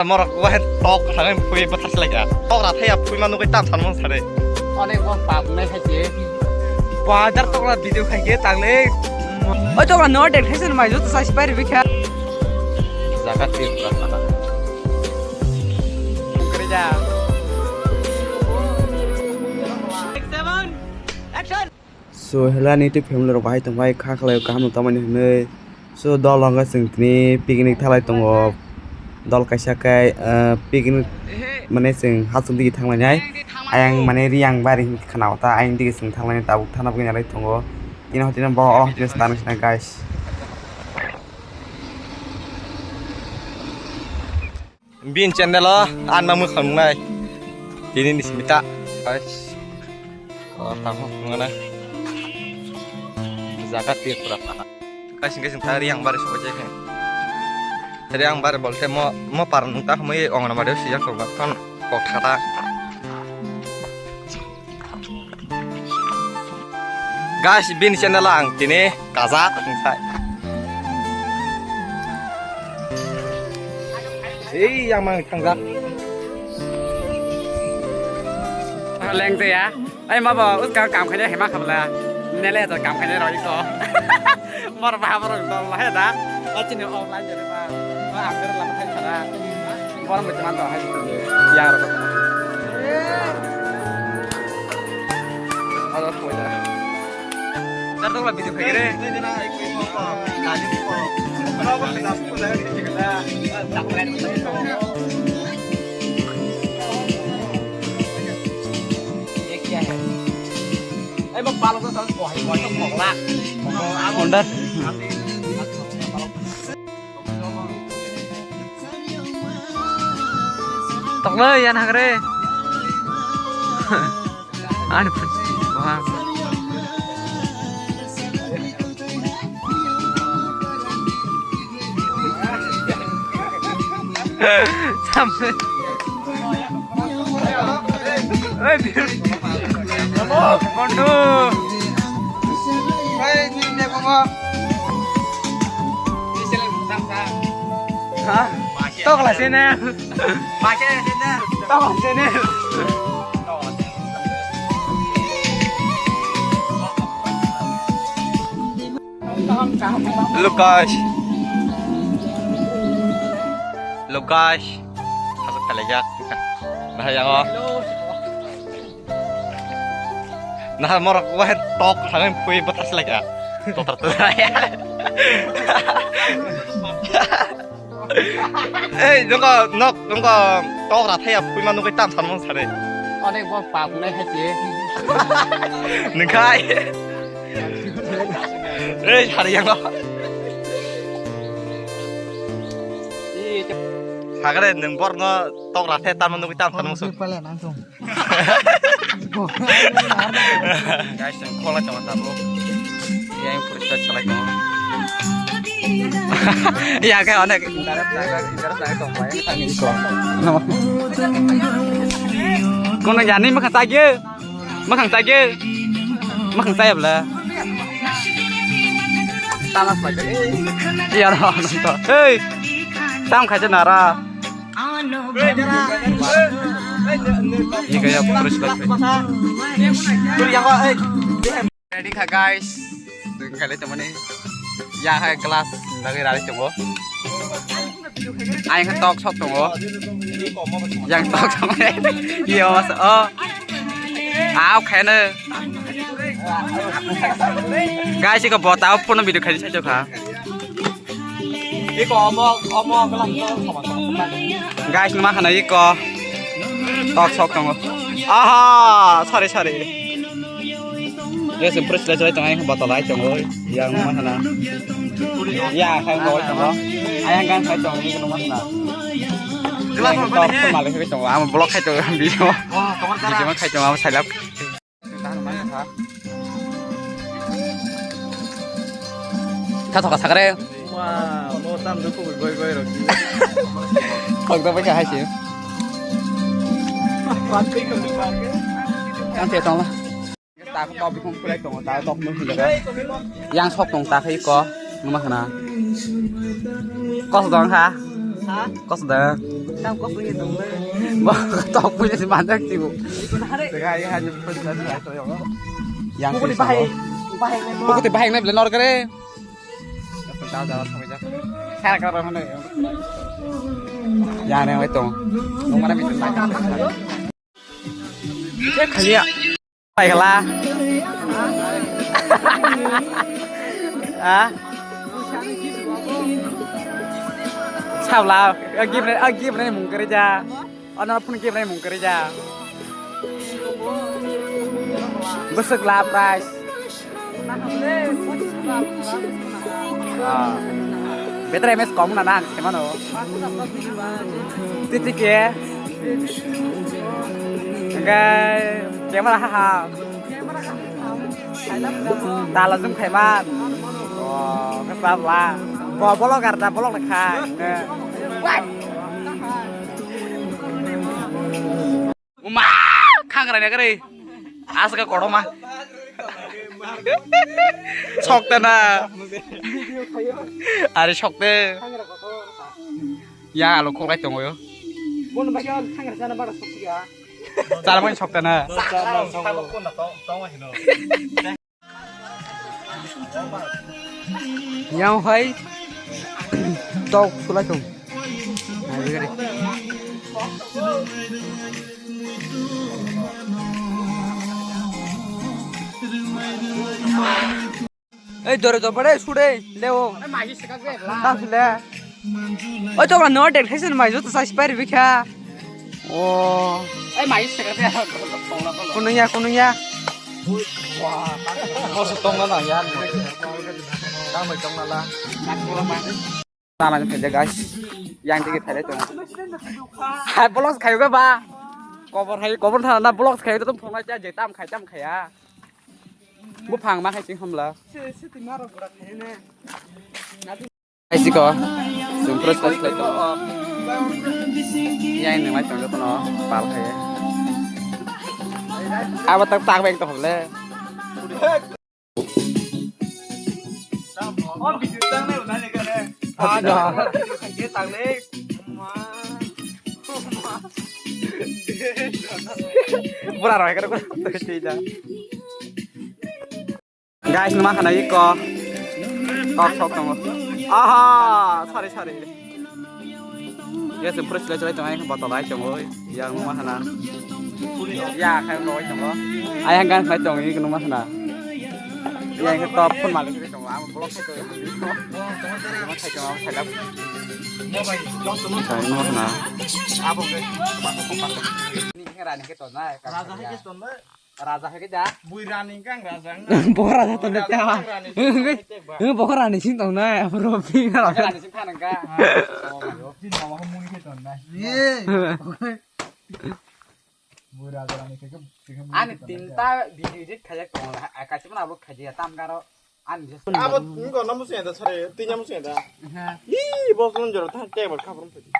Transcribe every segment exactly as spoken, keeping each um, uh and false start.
Morok wahe tok thangwi phui bwthaslai kha. Tok rathai ya phui ma nugwi tam san mung sare. Onek bo pap nai khai se. Ba dar tok ra video khai khe tangle. Oi tok ra no date khai se mai jo to sai pai ri kha. Jaga tir pura thana. Kare ja. Action. So, hello, ani YouTube family rok bahai tongbai kha khlai kaham no tamani hwnwi. So, dol rok chwng tini picnic thalai tongo. Dol kaisa kai, ah, picnic mane chwng hachuk digi thanglainai. Ayang mane Riyang bari hinwi khana ta, ayang digi chwng thanglainai tabuk thana bwkha nalai tongo. Tini hotino bo o hotino se tanwi sinai guys. Bini channel o ang no mwkhang nai. Tini ni simi ta. Guys. Oh, tamo mana? Jaga tir pura paha. Guys, guys, ta Riyang bari sobai jai. Riyang bari bolte mo, mo par nung ta hmui ongna mari sijak ko ton kok thata. Guys, bini channel ang tini kaza wngkha. Ei, yang mang thangjak. Leng te ya. Ai ma ba, us ka kam khanya hema khabla. Nele to kam khanya roi ko. Mor ba mor dol la he da. Achini offline jare ba. Ba amber la khai khara. Borom bete man to hai. Yang ro. Ado khoi da. Tar to la video khai re. Honda. Toklo yan hagre. Ani pun. Wah. Sampai. Oi, biru. Bondu. Oi, ni ne koko. Ha? Tok la sini. Tok la sini. Look guys. Look guys. Hasa kalaijak. Nah, yang oh. Nah, morok wah tok thangin pui batas lagi. Tok tok. Ei, nungko nok nungko tok rathai ya pui ma nugui tam san mung sare. Onek bo pap nai hai se. Nungkai. Ei, hari yang lo. Sagare nung bor no tok rathai tam nugui tam san mung su. Pala nang sung. Guys, ang khola tama tabo. Yang purista chalai tama. Ya, kayak onek. Kono jani makan saja. Makan saja. Makan saya bela. Tamas lagi. Iya, no, no. Hei. Tam khaja nara. Ika ya, purista. Ready kha, guys. Kali temani. Ya, hai glass lagi rari coba. Ayang tok sok tongo. Yang tok sok. Iya, mas. Oh. Au khene. Guys, iko bota phone video khali sai kha. Iko omo, omo, gelang, gelang, sama, sama, sama. Guys, numa khana iko. Tok sok tongo. Aha, sorry, sorry. Guys, impress le chai tongo, botol ai tongo. Yang numa khana. Ya, khai tongo. Ayang kan khai tongo, iko numa khana. Gelang, tok, malik khai tongo. Ama vlog khai tongo, video. Video khai tongo, ama sai lap. Kha thoka sakre. Wow, mo tam du kubui goi goi rok. Kok da bai ka hai si. Pan pe ko du pan ke. Kan te tong la. Ta ko top bi khum kulai tong ta top mo hin da. Yang sok tong ta khai ko. Numa khana. Kos dong kha. Ha? Kos dong. Bo tok punya si mandak tibu. Tega ai hai first class hai to yo. Yang Pukul bahai, bahai. Pukul bahai nai bela nor kare. Sar kar mana. Ya ne wai to. Nung mana bitu. Cek khalia. Paikala. Ah. Sabla, a gift, a gift ni mung kari ja. Ono phun gift ni mung kari ja. Besek la price. Ah. Better M S kom na nang semano. Titi ke. Enggak, camera ha ha. Tala zoom khai man. Oh, kesal lah. Bo bolok arda bolok lekha. Uma, khangra ne kare. Asaka koroma. Sokta na. Are sokte. Ya alo khoklai tongo yo. Bon ba kya khangra sana bara sokya. Chala mani sokta na. Yang hai tok sulai tong. Ei dore dore pare sude leo. Tam sule. Oi to no dek khaisa mai joto sai pari bikha. O. Ei mai se ka. Kunuya kunuya. Wah, kosong tong na ya. Tang mai tong na la. Tama ni phaide guys. Yang dige thare to. Hai vlogs khayo ga ba. Kobor hai kobor thana na vlogs khayo to phone cha je tam khai tam khaya. Buphang ma khai ching hamla. Aisiko. Sumprus tas lai to. Yang nang mai tong to no pal khai. Aba tak tak beng to hamle. Pura roh karo ko tei da. Guys, numa khana iko. Tok tok tongo. Aha, sorry sorry. Yes, pura chulai chulai tongo, botol ai tongo. Yang numa khana. Ya, khai tongo tongo. Ayang gan khai tongo, iko numa khana. Yang top phone malik tongo. Ang blok khai tongo. Khai tongo, khai tongo. Khai tongo na. Abo ke. Ni khe rani khe to na. Raja hai khe to na. Raja hai khe da. Bui rani kang raja. Bo raja to na. Rani. Bo raja sing to na. Bro ping raja. Rani sing khanang ka. Din mama ho muni khe to na. Ye. Bui raja rani khe khe. Ani tinta video edit khajak tongo. Akachi mana abo khaji tam garo. Abo nungkha na muchung da sare, tini muchung da. Ih, boss nung jora thang table kha brum phadi.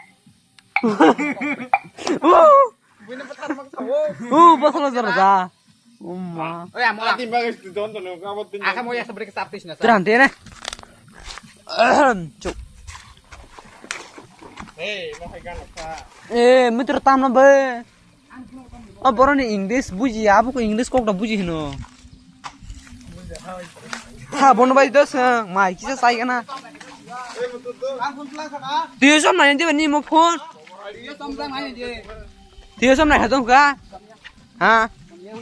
Buina pathar mak thawo. Uh, boss lo jora da. Umma. Oi, amo. Adi bagai tu don don ka abo tini. Aka mo ya sabri ke saptis na. Terang tene. Cuk. Hey, mo hai gan ka. Eh, mitra tam na be. O boroni English bujiya, abo ko English kok da buji hino. Ha, bono bai dos, mai kisa sai kana. Tiyo som nai ndi ni mo phone. Tiyo som nai hadong ka. Ha.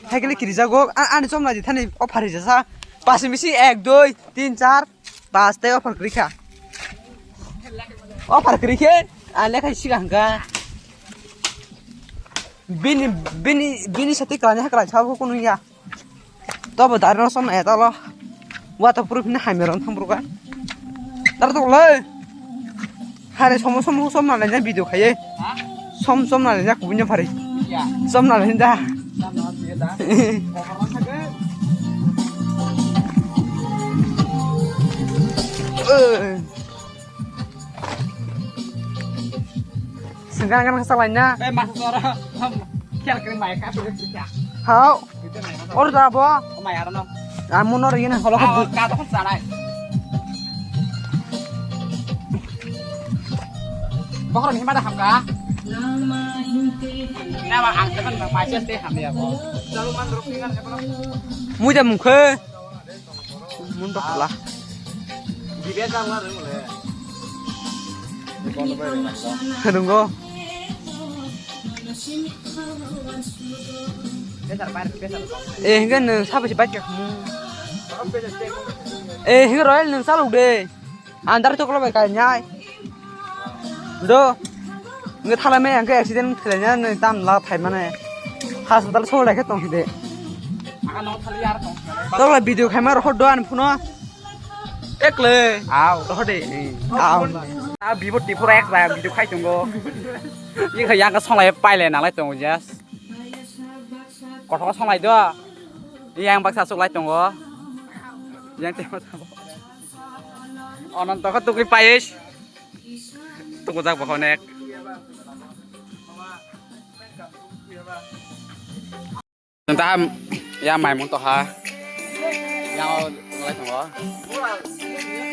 Hai kile kiri jago, ani som nai di thani o phari jasa. Pas misi ek, dui, tin, char. Pas tei offer kwrwi kha. Offer kwrwi khe, ang lekha siga hwnkha. Bini, bini, bini sati kwlai hakla sabo kunu ya. Tobo dari no som nai talo. Wa to puru phina hamya ron thang puru ka. Tar to le. Hare somo somo som na le video khaye. Som som na le kubun phari. Som na le da. Senggang kan kesalanya. Eh, masuk suara. Kial kering mai ka. Hau. Or da bo. Mai aro no. Amun or yene holo. Ka to salai. Bokhorok ni hima da hamka. Muida mungkhe. Mun rok pala. Nungo. Eh, hingke nwng sabo se bike khamu. Eh, hingke Royal nwng salok de. Andar choklo bai kai nyai. Do. Nge thala me angke accident khlai nya ne tam la phai mane. Hospital so lai khe tong de. Tokla video khai ma rohor do an phuno. Ekle. Aw, rohor de. Aw. A bibo tipura ek la video khai tongo. Ni khai yang ka songlai pai le nalai tongo jas. Kothok songlai do. Yang baksa sok lai tongo. Yang te. Ononto kho tugui payis. Tugujak bo onek. Nta ya mai mun to ha. Yang o lai tongo.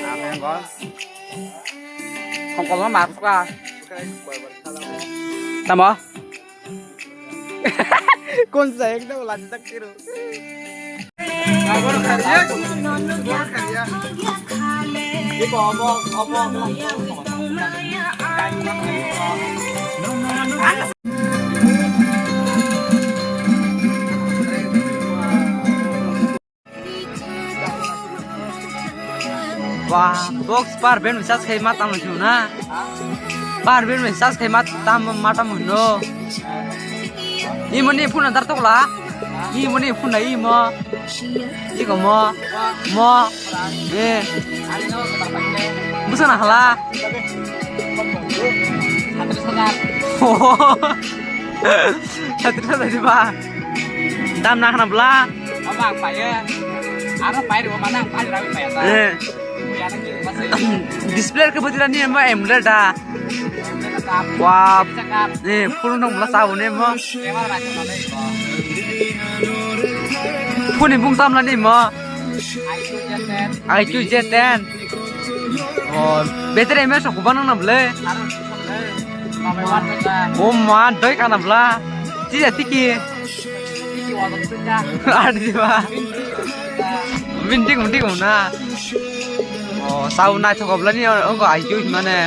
Ang ko. Hong ko ma ka. Tamo? Kon sa ekdam lajak tiro. Wah, box par ben message khai ma tamo chu na. Par ben message khai ma tam ma tamo no. Imo ni phone dar tokla. Imo ni phone na imo. Iko mo. Mo. Eh. Busa na hala. Satri sa di ba. Dam na khana bla. Oba ang paiya. Aro pai ro mana ang pai ra pai ta. Eh. Display ke bujira ni ma emre da. Wah. Eh, full nong bla sa ne mo. Phone ni bung tam la ni mo. I Q Z ten. Oh, battery M S rok kubang nang na bwle. Oh ma, doi kana bwla. Tija tiki. Ani ba. Mintik mintik na. Oh, sau nai thok bwla ni, oh, I Q mane.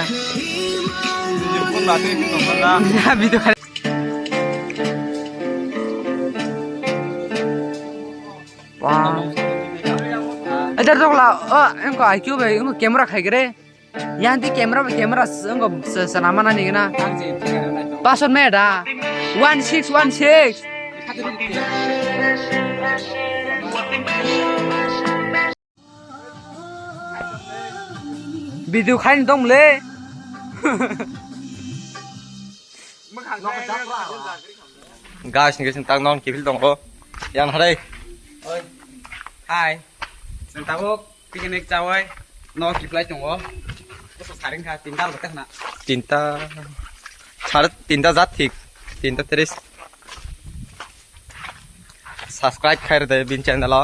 Ya, video. Wow. Ada tu kalau, oh, engko I Q bai, engko camera khai gere. Yang di camera, camera engko se-, senama nani gana. Password me da. One six one six. Video khai ni dong le. Guys, ni guys, tang non kifil dong ko. Yang harai. Oi. Hai. Sentabo picnic chawai. No kiplai tongo. Saring kha tinta lo teh na. Tinta. Sar tinta jat thik. Tinta tris. Subscribe khai rwdi bini channel o.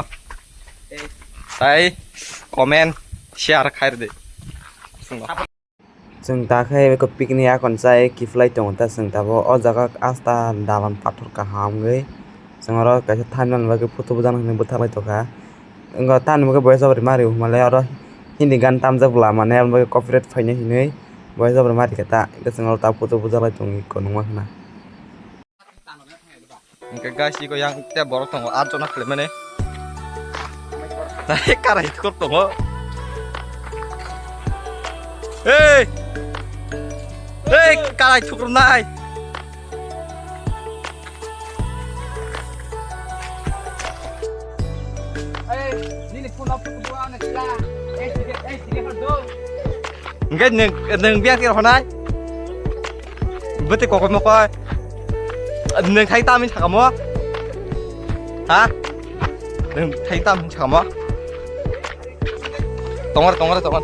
Tei comment, share khai rwdi. Chwng ta khe eko picnic akon chai kiphilai tongo ta chwng tabuk o jaga asta dalan pathor kaham wngwi chwng oro kaisa thaimani bagwi photo bujana hinwi bwthaklai tongkha. Wngkha tamni bagwi boyes jabri mari hwnmale oro hindi gan tamjak bwla mane aboni bagwi copyright phainai hinwi boyes jabri mari kha ta, hwnkhe chwng oro ta photo bujaklai tongwi nukma khna. Hwnkhe guys, iko yang tei borok tongo, at jona khwlaimani. Tei karai thukrok tongo. Hey! Hey, karai thukroknai. Hey, nini phone off to do on the class. Hey, sige, hey, sige, do. Hwnkhe nwng, nwng biyang khe rohonai? Bwtwi kokomo koi. Nwng thai tamo sakamo? Ha? Nwng thai tamo sakamo? Tongor, tongor, tongor.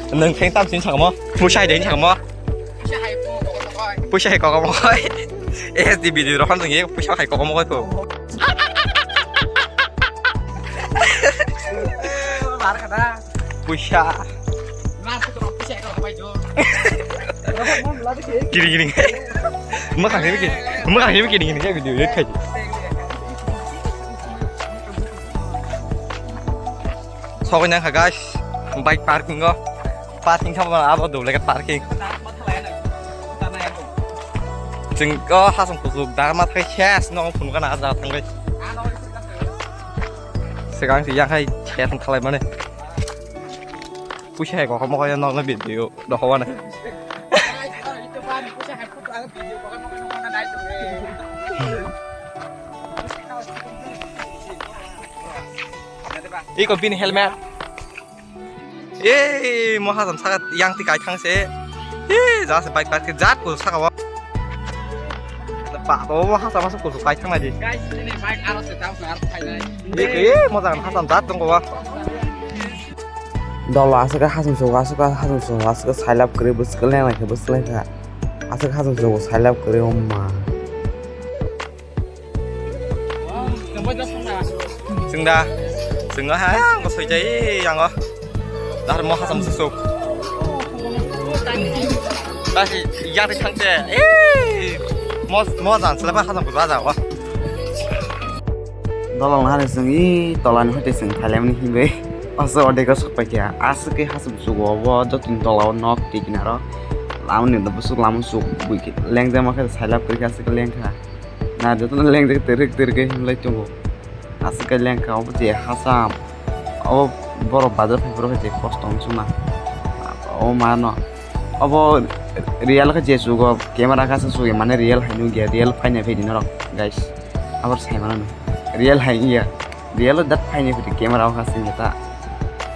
Nwng thai tamo sakamo? Puisa hai de sakamo? Puisa hai kokomo koi. S D B D rohon nwng ye puisa hai kokomo koi phu. Puisa. Kiring kiring. Mwkhang himwi kiring. Mwkhang himwi kiring kiring video edit khai. Sogwi nang kha guys. Bike parking o. Parking kha ba abo dole ka parking. Chwng o hasam kuchuk dama thai ses no phunu kana aja thangwi. Segang si yang hai ses khalai mane. Puisa hai kok mo kaya nok na video doho wana. Iko bini helmet. Eh, mo hasam saka yang ti kai thang se. Eh, ja se bike park jat ko saka wa. Ba to mo hasam masuk ko kai thang aji. Guys, ini bike aro se tau aro khai nai. Eh, eh, mo jangan hasam jat dong wa. Dolo aswk khe hasam sugo, aswk khe hasam sugo, aswk khe sailap kwrwi bwswk khe lenglai khe bwswk lengkha. Aswk khe hasam sugo, sailap kwrwi wngma. Chwng da, chwng ha, ang soi jai, ang o. Dar mo hasam susuk. Kasi, yang di thang che, eh, mo, mo jan, selama hasam kuza ja, wa. Dolong hari sing i tola ni hote sing thailam ni himbe. Oso ode ko sok paikya. Aswk khe hasam sugo bo jotun tola o nok ti kinaro. Lam ni do busuk lam suk bui ki. Leng jama khe sailap khe aswk leng kha. Na jotun leng jek terik terik himlai tungo. Aswk khe leng kha obo je hasam. Obo borok bazar phai phuru khe je kosto wng suma. Obo mano. Obo real khe je sugo camera kasa sugi mane real hai nugya real phaina phaidi norok guys. Abor sai mano real hai iya. Real dat phaini phaidi camera o kasa ta.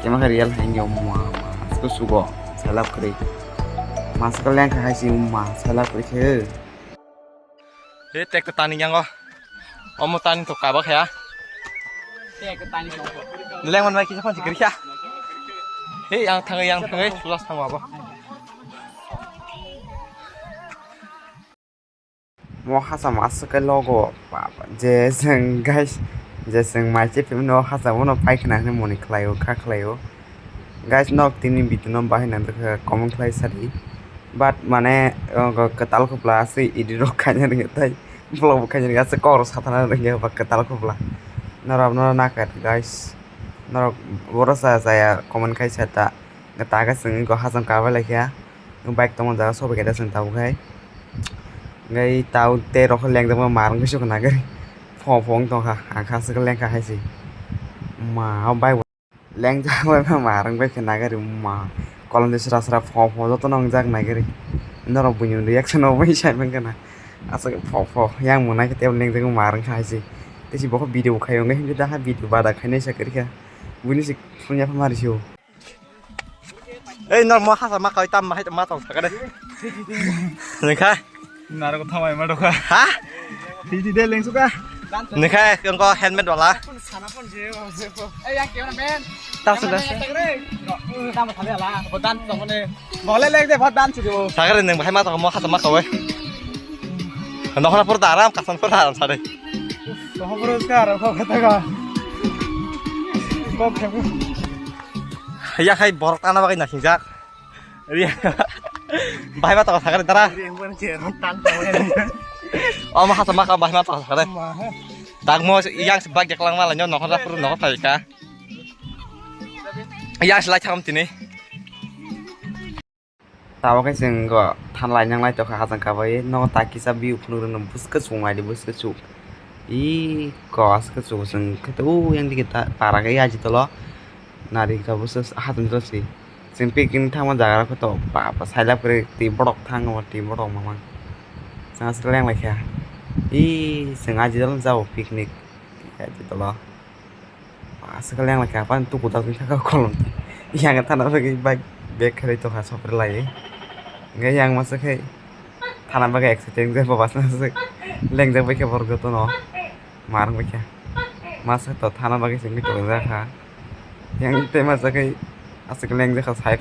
Camera khe real hai nugya ma ma. Aswk sugo salap kri. Maska leng kha hai si ma salap kri khe. He tek ta tani yango. Omo tani to kaba khaya. Tek ta tani to. Leng man mai kisa phan sikri kha. He yang thangai yang thangai sulas thango abo. Mo hasam aswk khe logo baba je chwng guys je chwng mai se phimno hasam uno paikha na hinwi moni khlaio kha khlaio. Guys, nok tini video no bahai nang kha comment khlai sadi. But mane, uh, kwtal khopla aswk edit rok khaina rwngya tai. Vlog bo khaina rwngya aswk kok rok sathana rwngya ba kwtal khopla. Norok no nakar guys. Norok boro sa saya comment khai sa ta. Taga sengwi go hasam kabai laikha. Bike tongma jaga sobai khe da seng tabuk hai. Ngai tau te rok lengjak ma marang khe sokna gari. Phong phong tongkha. Ang kha aswk lengkha hai se. Ma bike. Lengjak bai ma marang bai khe nagari ma kolom de sra sra pho pho joto nongjak nagari norok buini reaction rok bai sai mankha na aswk pho pho yang mwnai khe tei lengjak marang kha hai se tei se bo khe video khai wngwi himdi dakha video bada khainai sa kwrwikha buini se phunukya pha mari se o. Ei nor mo hasa ma kai tam ma hai ma tong sakade. Nengkha. Naro ko thamai ma dokha. Ha? Titi de lengsuka. Nengkha kengko helmet wala. Ei yang cameraman. Tam sudah. Tam thale ala. Bodan tongone. Bole lek de bodan sudu. Sakade neng bahai ma tong mo hasa ma kawai. Nohra pur daram kasan pur daram sare. Nohra pur ka ro ko kata ka. Kok khabu. Ya khai borok tana bagwi nasingjak. Bahai ma tong sakare dara. Omo hasa maka bahai ma tong sakare. Dagmo yang sebak jak lang malai nyo nokho dapur nokho thai ka. Yang selai thangam tini. Tabo khe chwng go thanlai nang lai tokha hachang kabai no ta kisa view phunuk rwno bwskhe chwng lai di bwskhe chwng. Ih kos khe chwng chwng khe to yang dikhe ta para khe yaji tolo. Nari kha bwswk hachwk jora se. Chwng picnic thangma jaga rok khe to ba ba sailap kwrwi twi borok thang twi borok mamang. Chwng aswk leng lai kha. Ih chwng aji dal jao picnic. Aji dalo. Aswk leng lai kha pan tuku dak wngkha kolom. Yang thana bagwi bike bag kharwi tongkha sopre lai. Hwnkhe yang masa khe thana bagwi exciting jai baba swnaswk. Lengjak bai khe borok jotono. Marwng bai kha. Masa to thana bagwi se wngwi tongjak kha. Yang tei masa khe aswk lengjak kha sai.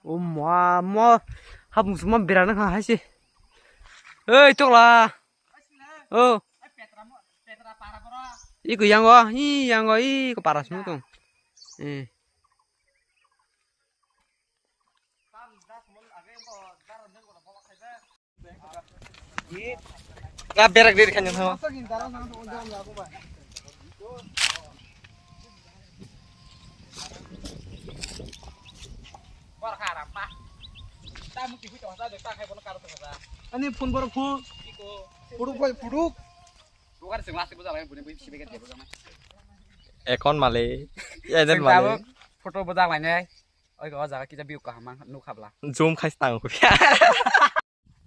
O ma mo hapung suma berana kha hai se. Ei tokla. O. Iko yango, i yango, i ko para sunu tong. Eh. Nga berak diri kanya tho. Ani phone borok phone. Phuduk bai phuduk. Ekon male. Eden male. Photo bojak lainai. Oi, o jaga kisa view kaham ang nukha bla. Zoom khai tang.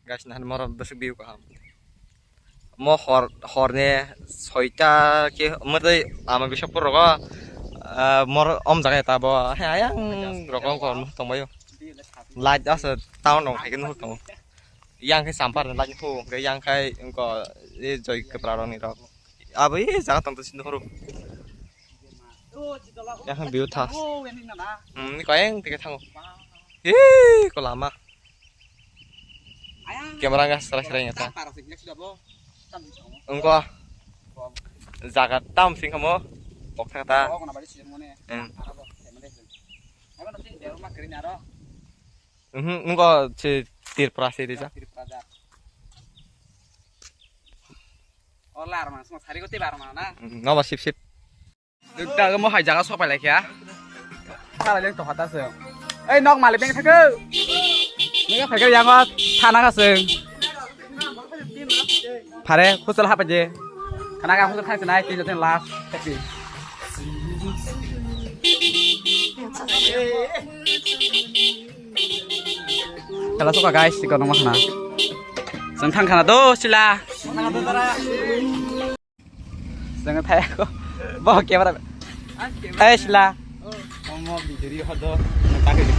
Guys, nahani moro bwswk view kaham. Mo hor, horni soita ke, mwtai ama bisok pur rogo, ah, mor om jaga ta bo. He, ayang rogo kor tongbayo. Light asa town rok hai ke nuhur tongo. Yang khai sampar light hu, yang khai ko e joi kepra rok ni rok. Abo e jaga tong to sini horo. Yang view thas. Hmm, ni kayang tike thango. Hi, ko lama. Camera nga sara sara ngata. Engko jaga tam sing kamo. Bok thang ta. Hmm. Mhm, engko si Tripura si rija. Ola arma song sari ko te bar ma na. Noba sip sip. Dukda mo hai jaga sok pai laikya. Sala jeng to hata se. Ei nok mali beng thake. Ni ka phai yang thana ka se. Phare khusal hapa je. Thana ka khusal khai se nai tin joten last. Happy. Kala soka guys, iko nongma khana. Seng thang khana do sila. Seng thai ko. Bo camera. Hey sila. Omo bidiri hodo. Takai di.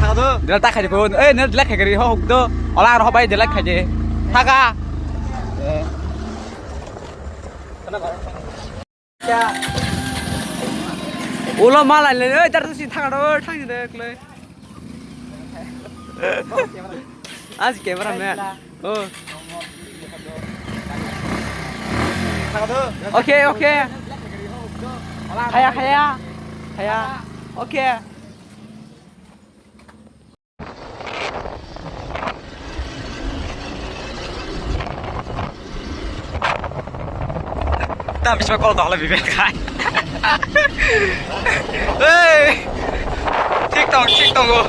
Thang do. Dila takai di phone. Eh, ne dila khai gari ho huk do. Ola ro bai dila khai de. Thaka. Ulo malai le, oi, tar si thang ro, thang de kloi. Aji camera man. Oh. Okay, okay. Khaya, khaya. Khaya. Okay. Tam bisma kol dala bibe khai. Hey! Tik tong, tik tong go.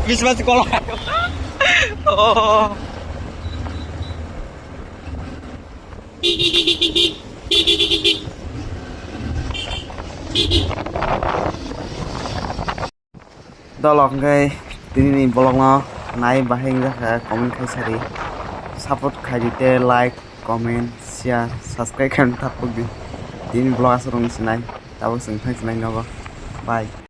Bisma si kol. Oh. Dolok hwnkhe tini ni vlog no nai bahai wngjakha comment khai sari support khai di tei like comment share subscribe khai thap di tini vlog aswk rwng sinai tabuk chwng thang sinai nogo bye.